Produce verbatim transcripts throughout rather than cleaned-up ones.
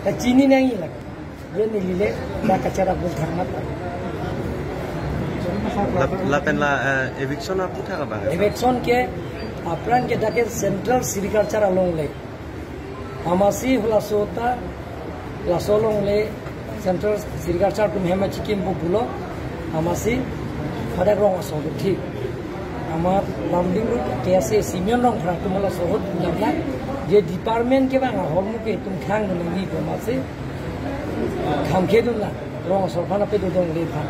Ta chini nangji lake. Ye neli le dak kachara bul thang mat. Lap-, lapen la, eh, eviction aputhak abang. Eviction ke apran ke dak ke Central Sericulture along le. Amatsi halaso ta laso along le Central Sericulture atum hem achikimpo pulo. Amatsi pada rong asor do thik. Amat Lumding Road K S A Simeon Rongphar atum halaso ahut damlak. Je department kevang ahormu ke itum thangdun nangji pu amatsi kham khedun la rong asor aphan ape dodunde aphan.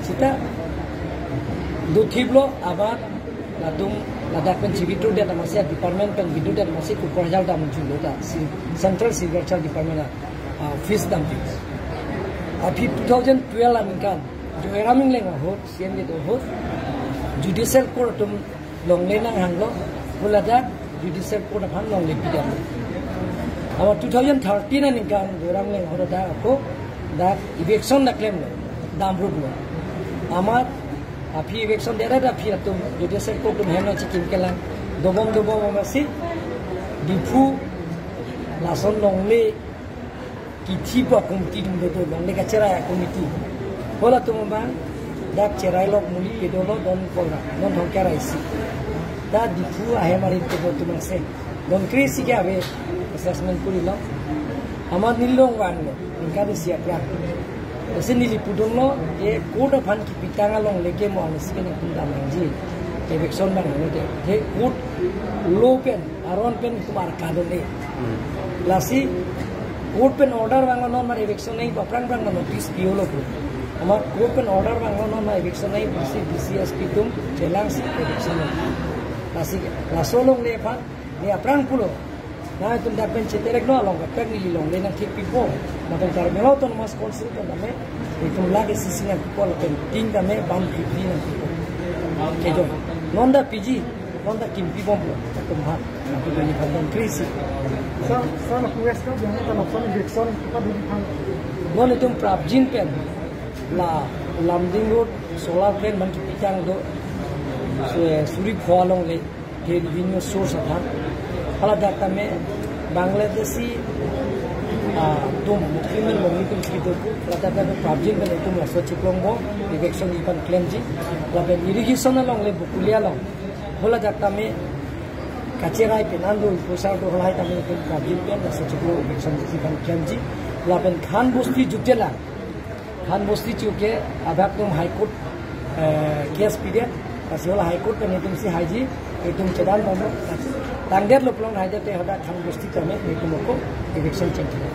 Seta dothiplo amat latum ladak pen chivitu det amatsi department pen vitu det amatsi Kokrajhar dam chulo ta si Central Sericulture Department a, a, office dam di. Aphi two thousand twelve aningkan Joyram Engleng ahut, C M kedo ahut, Judicial Court atum longle nanghanglo, haladak Judicial Court aphan longle pidam. Amat two thousand thirteen aningkan Joyram Engleng ahut dak ako dak eviction dak klemlo, damruplo. Amat aphi eviction deret aphi atum Judicial Court atum hem achikim kelang dobom dobom amatsi Diphu lason longle kithi pu committee atum do, longle kacherai committee. Halatum abang dak cherai lok muli kedo lo don kolra, don thongkre ra isi. Ta Diphu ahem arit kedo atum angse don kre-isi ke ave assessment kurilo. Amat neli long vanglo, ningkan isi aphrang. Lasi neli pudunlo, ye court aphan kipitang along leke mo ansi ke nangtum dam nangji. Eviction abang nangde. He court law pen, aron pen itum arka dunde. Hmm. Lasi court pen order vanglo non mar eviction nangji pu aphrang aphrang notice pilo pu. Amat court pen order vanglo non mar eviction nangji pusi D C S P atum chelangsi eviction nangji. Lasi laso along le aphan ne aphrang pulo. Na itum dak pen cheterek no along kaprek neli longle nangthekpipo. Lapen Karbi Anglong Autonomous Council pen tame itum lake sisi nangpipo lapen tin tame ban phli phli nangpipo. Kejo. Non ta piji, non ta kimpi bomlo. Atum aphan, atum aphan don kre-isi. Sir, sir, la P S ka biang ta lapuson eviction padun aphan. Non itum prapjin pen la Lumding Road solar plant abang kipitang do. Su-, suri pho along le ke revenue source aphan. Haladak tame Bangladeshi, ah, atum, Muslim along itum si do. Haladak tame prapjin pen itum laso chiklong bo, eviction aphan klemji. Lapen irrigation along le Bokolia along. Haladak tame kacherai pen an do, iposar do, halahai tame itum prapjin pen laso chiklong eviction aphan klemji. Lapen Khan Bosti jutela. Khan Bosti chuke abak atum High Court, eh, case pidet, lasi hala High Court pen itum si haiji, itum chedan bomlo, tangdetlo pulote haidette hadak Khan Bosti tame itum ako eviction chengkelo.